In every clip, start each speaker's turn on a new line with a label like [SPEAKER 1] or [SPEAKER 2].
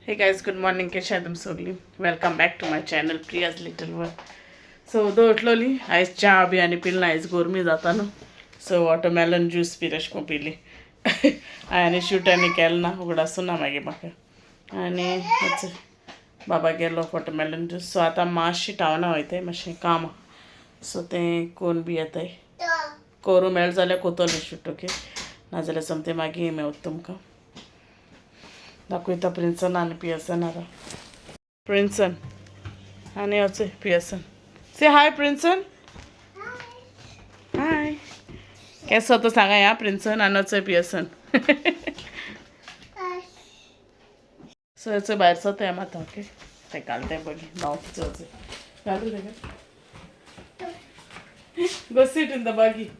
[SPEAKER 1] Hey guys, good morning. कशें तुम सगळीं? Welcome back to my channel, Priya's Little World. So उदो उठलोली आयज, च्या बी आनी पिल. आयज गोरमी जाता न्हू, सो वॉटरमेलन ज्यूस बी तशें करून पिली हांवें. आनी शूट आनी केलें ना, उगडासूं ना मागीर म्हाका. आनी बाबा गेलो वॉटरमेलन ज्यूस. सो आतां मातशी टावना वयताय, मातशें काम. सो तें कोण बी येताय करूं मेळ जाल्यार कोतोलें शूट, ओके? नाजाल्यार सोमतें मागीर मेवता तुमकां दाखयता. प्रिन्सन आनी पियसन आतां. प्रिन्सन आनी वचय पियसन. से हाय प्रिन्सन, हाय. केसो तो सांगा या प्रिन्सन. आनी वचय पियसन. सो वचय भायर सोताय आतां, ओके? ते घालताय बगी धांवप. वचय घालू तेका. Go sit in the buggy.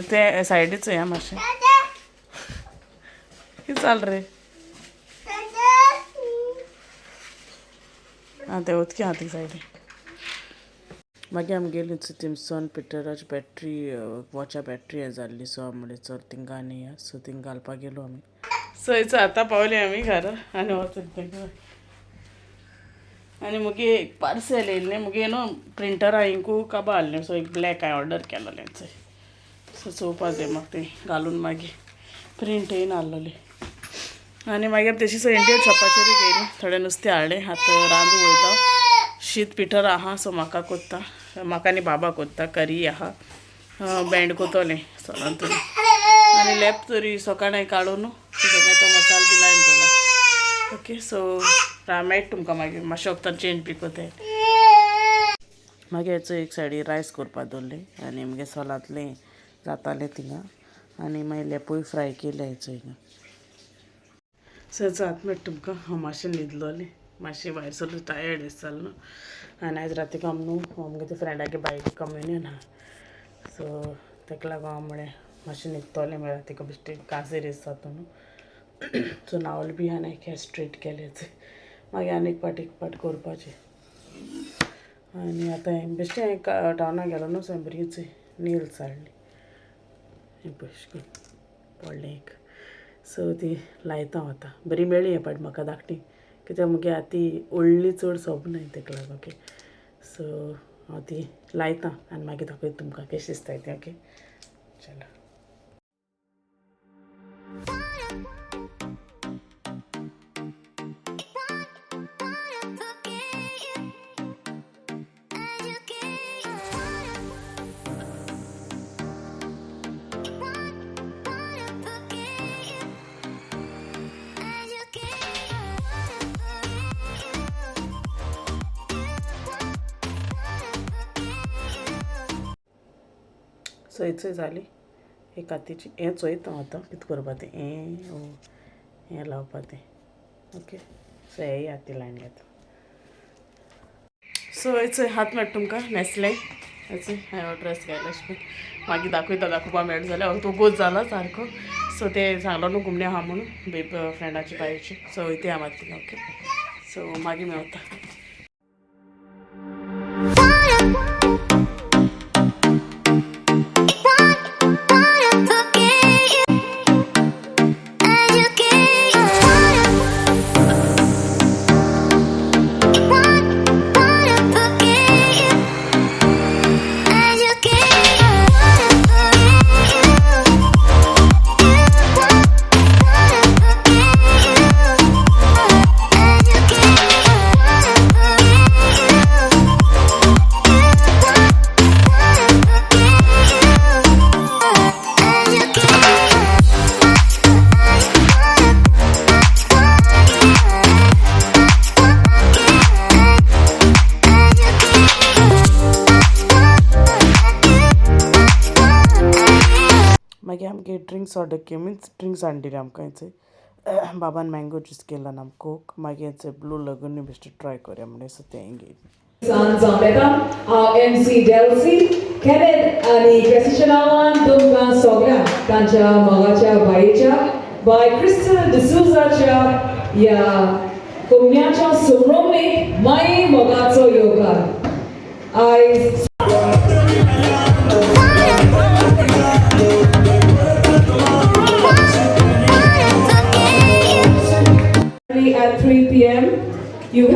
[SPEAKER 1] ते सायडीच या मातशें. कितें चाल रे? आं, ते उदकी आहा ती सायडी. मागीर आमी गेली थिंगसोन पिटराची बॅटरी, वॉचा बॅटरी हें जाल्ली. सो आमी म्हणलें चल थिंगा आनी या. सो थिंग घालपाक गेलो आमी. सो हेचो आतां पावली आमी घरा आनी वचत तांकां. आनी मुगे एक पार्सल येयल्लें मुगे न्हू, प्रिंटरा इंकू काबा आहलें. सो एक ब्लॅक हांवें ऑर्डर केलोलें. सो चोवपा जाय म्हाका, तें घालून मागीर प्रिंट येयना आहलोलें. आनी मागीर तशी सो इंडियन शॉपाचेरूय गेली, थोडें नुस्तें हाडलें. आतां रांदू वयता. शीत पिठर आहा, सो म्हाका कोत्ता, म्हाका आनी बाबा कोत्ता. करी आहा, भेंड कोतोलें सोलान तरी. आनी लेप तरी सकाळीं काडून न्हू तो मसालो बी लायन दवरला. ओके, सो मेळटा तुमकां मागीर. मातशें वखदान चेंज बी कोताय. मागीर हेचो एक सायडी रायस करपा दवरलें आनी मगे सोलांतलें जातालें थिंगा. आनी मागीर लेपूय फ्राय केले हेचो हिंगा. सो हेचो आतां मेळटा तुमकां. हांव मातशें न्हिदलोलें, मातशें भायर सरलो, टायर्ड दिसतालो न्हू. आनी आयज राती आम न्हू आमगे ते फ्रेंडागे बायक कम्युनियन आहा. सो तेका लागून हांव म्हळें मातशें न्हिदतलें, मागीर रातीक बेश्टें काजीर जाता न्हू. सो न्हांवलें बी आनी हें स्ट्रेट केलें. मागीर आनी एक पाट एक पाट करपाचें. आनी आतां हांवें बेश्टें टावना गेलो न्हू, सो हांवें बरीच नेल्स हाडली. हें पळय, पडलें एक. सो ती लायता हांव आतां. बरी मेळ्ळी हे पाट म्हाका धाकटी, कित्याक मुगे आतां ती व्हडली चड सोबनाय तेका लागून. ओके, सो हांव ती लायता आनी मागीर दाखयता तुमकां कशें दिसता तें. ओके, चलो. सो हेचय जाली एक हातीची. हें चोयता हांव आतां कितें करपा तें. हें ओ हें लावपा तें. ओके, सो हेय हाती लायन घेता. सो हेचय हात मेळटा तुमकां न्हेसलें. हेचय हांवें ड्रेस घायला अशें करून मागीर दाखयता, दाखोवपा मेळटा जाल्यार. तो गोज जाला सारको. सो ते सांगलो न्हू घुमणे आहा म्हणून बेब फ्रेंडाची बायची. सो वयता हांव आतां. ओके, सो मागीर मेवता. मागीर आमगे ड्रिंक्स ऑर्डर केली, मिन्स ड्रिंक्स हाडली आमकां. हेचे बाबान मँगो ज्यूस केला ना कोक. मागीर हेचे ब्लू लगून बेश्टे ट्राय करया म्हणलें, सो तें घेयलें.
[SPEAKER 2] सांज हांव एमसी डेल्सी केनेथ आनी क्रेसीच्या नांवान तुमकां सगळ्यांक तांच्या मोगाच्या बायेच्या, बाय क्रिस्टल डिसूजाच्या ह्या कुमण्याच्या सुमरोमणीक माई मोगाचो येवकार. आयज anniversary at 3 p.m. You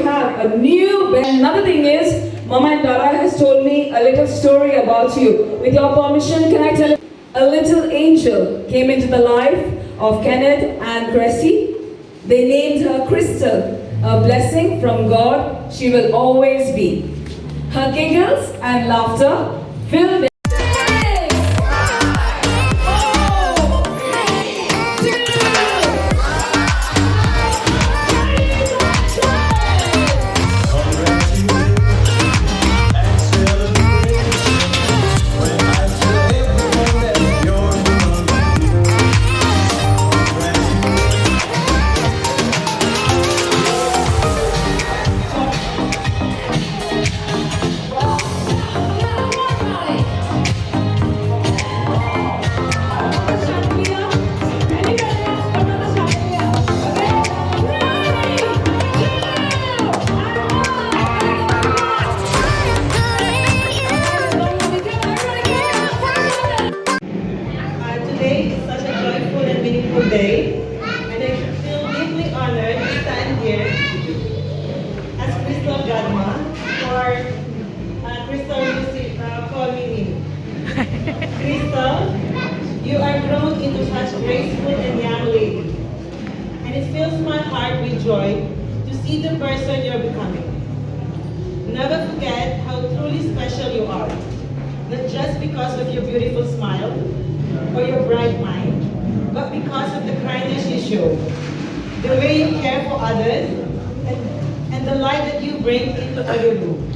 [SPEAKER 2] have a new bed. Another thing is, Mama and Dada has told me a little story about you. With your permission, can I tell? A little angel came into the life of Kenneth and Cressy. They named her Crystal, a blessing from God she will always be. Her giggles and laughter filled
[SPEAKER 3] Today is such a joyful and meaningful day, and I feel deeply honored to stand here as Crystal Godma, or Crystal used to call me Mimi. Crystal, you are grown into such graceful and young lady, and it fills my heart with joy to see the person you're becoming. Never forget how truly special you are, not just because of your beautiful smile or your bright mind, but because of the kindness you show, the way you care for others, and the light that you bring into every room.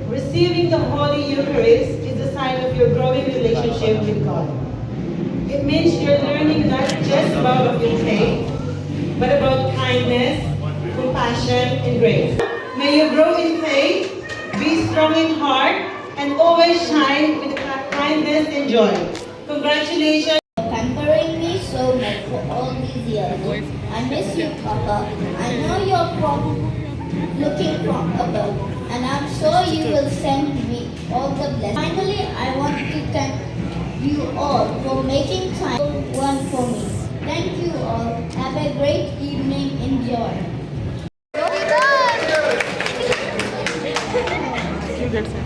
[SPEAKER 3] Receiving the Holy Eucharist is a sign of your growing relationship with God. It means you're learning not just about your faith, but about kindness, compassion, and grace. May you grow in faith, be strong in heart, and always shine with kindness and joy. Congratulations.
[SPEAKER 4] Pampering me so much for all these years. I miss you, Papa. I know you're from looking from above, and I'm sure you will send me all the blessings. Finally, I want to thank you all for making time one for me. Thank you all. Have a great evening. Enjoy.
[SPEAKER 1] You get some.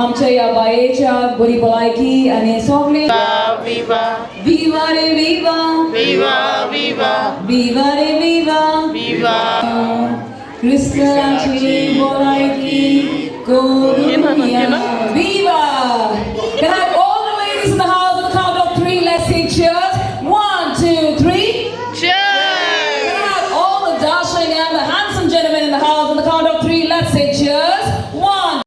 [SPEAKER 2] आमच्या ह्या बायेच्या बरी भलायकी आनी सगळे
[SPEAKER 1] Viva,
[SPEAKER 2] Viva रे विवा
[SPEAKER 1] viva, viva,
[SPEAKER 2] विवा रे विवा
[SPEAKER 1] viva.
[SPEAKER 2] क्रिस्टलाची भलायकी करुया. Viva! Can I have all the ladies in the house on the count of three? Let's say cheers. 1, 2, 3.
[SPEAKER 1] Cheers!
[SPEAKER 2] Can I have all the dashing and the handsome gentlemen in the house on the count of three? Let's say cheers. 1.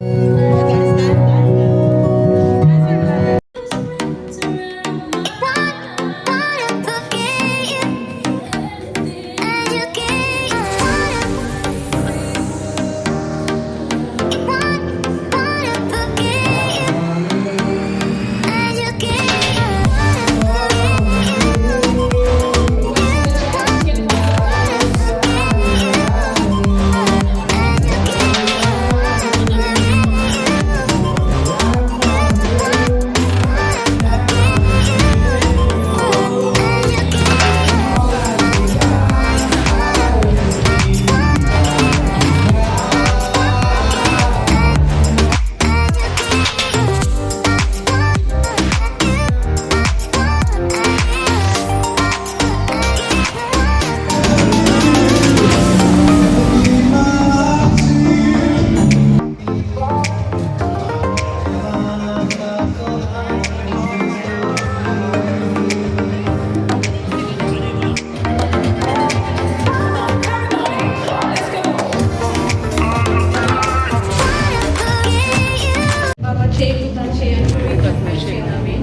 [SPEAKER 5] बाबाचे, पुताचे आनी पवित्र आत्म्याचे नावे,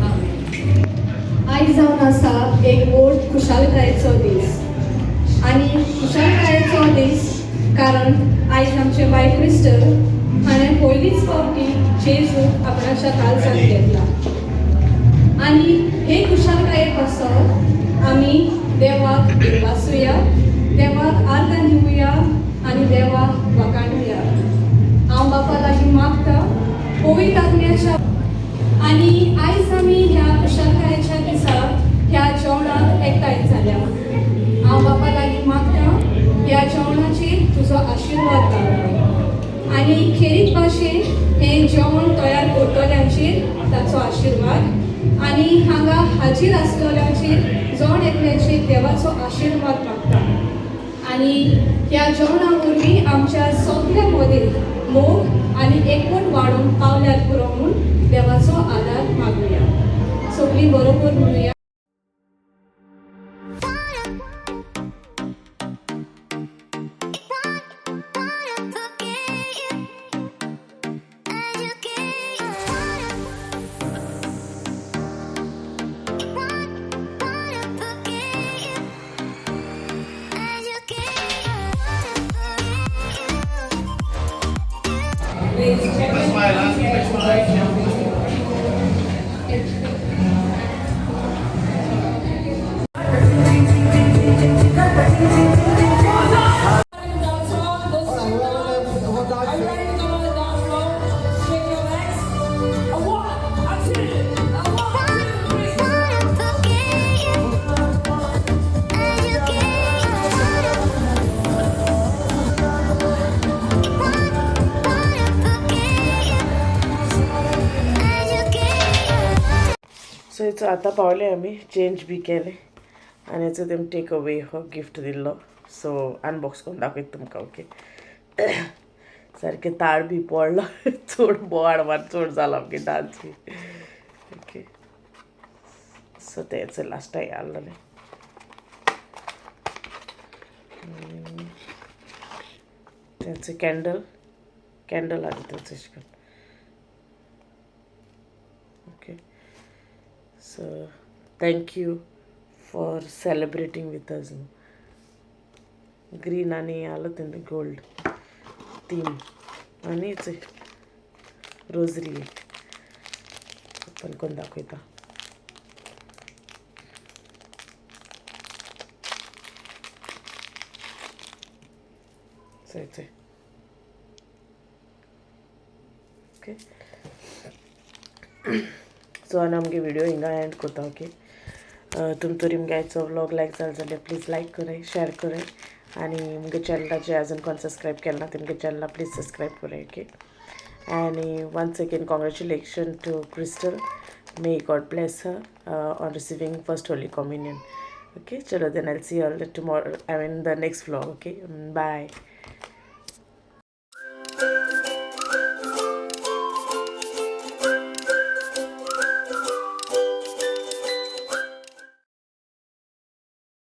[SPEAKER 5] आमेन. आयज जावन आसा एक व्हड खुशालकायेचो दीस आनी खुशालकायेचो दीस कारण आयज आमचे बाय क्रिस्टल हाणें पयलीच फावटी जेजूक आपणाच्या काळजांत घेतला आनी हे खुशालकाये पासत आमी देवाक दिनवासुया, देवाक आर्गां दिवया आनी देवाक वाखाणुया. हांव बापा लागीं मागता पवित्र आत्म्याच्या. आनी आयज आमी ह्या खुशालकायेच्या दिसा ह्या जेवणाक एकठांय जाल्या. हांव बापा लागीं मागता ह्या जेवणाचेर तुजो आशिर्वाद घाल आनी खेरीत भाशेन हें जेवण तयार करतल्यांचेर ताचो आशिर्वाद आनी हांगा हाजीर आसलेल्यांचेर जण एकल्याचेर देवाचो आशिर्वाद मागता. आनी ह्या जेवणा वरवीं आमच्या सगल्या मदीं मोग आनी एकवट वाडोवंक पावल्यार पुरो म्हूण देवाचो आदार मागुया. सगळीं बरोबर म्हणुया.
[SPEAKER 2] Ladies and gentlemen, please get to work now.
[SPEAKER 6] Are you ready to go on the dance floor? Shake your legs. A one, a two, a one, two, three.
[SPEAKER 1] So हेचो आतां पावले आमी, चेंज बी केलें आनी हेचो तेम टेक अवे हो gift दिल्लो. सो अनबॉक्स करून दाखयता तुमकां. ओके, सारकें ताळ बी पडलो, चड बोवाळ मार चड जालो आमगे डांस बी. ओके, सो तेंच लास्टाक आहलोलें. तेंच कॅन्डल, कॅन्डल आहा तेंच अशें करून. Okay, so thank you for celebrating with us. Green आनी आलो तें गोल्ड थीम आनी रोजरी ओपन करून दाखयता. चोय, ओके. सो आनी आमगे विडियो हिंगा एंड करता. ओके, तुम तरी मुगे आयचो व्लॉग लायक जालो जाल्यार प्लीज लायक कराय, शेअर कराय आनी मुगे चॅनलाचे अजून कोण सबस्क्रायब केलें ना तेमगे चॅनला प्लीज सबस्क्रायब कराय. ओके, आनी once again congratulation to Crystal. May God bless her on receiving first Holy Communion. Okay, chalo, then I'll see you all tomorrow, I mean the next vlog. Okay, bye.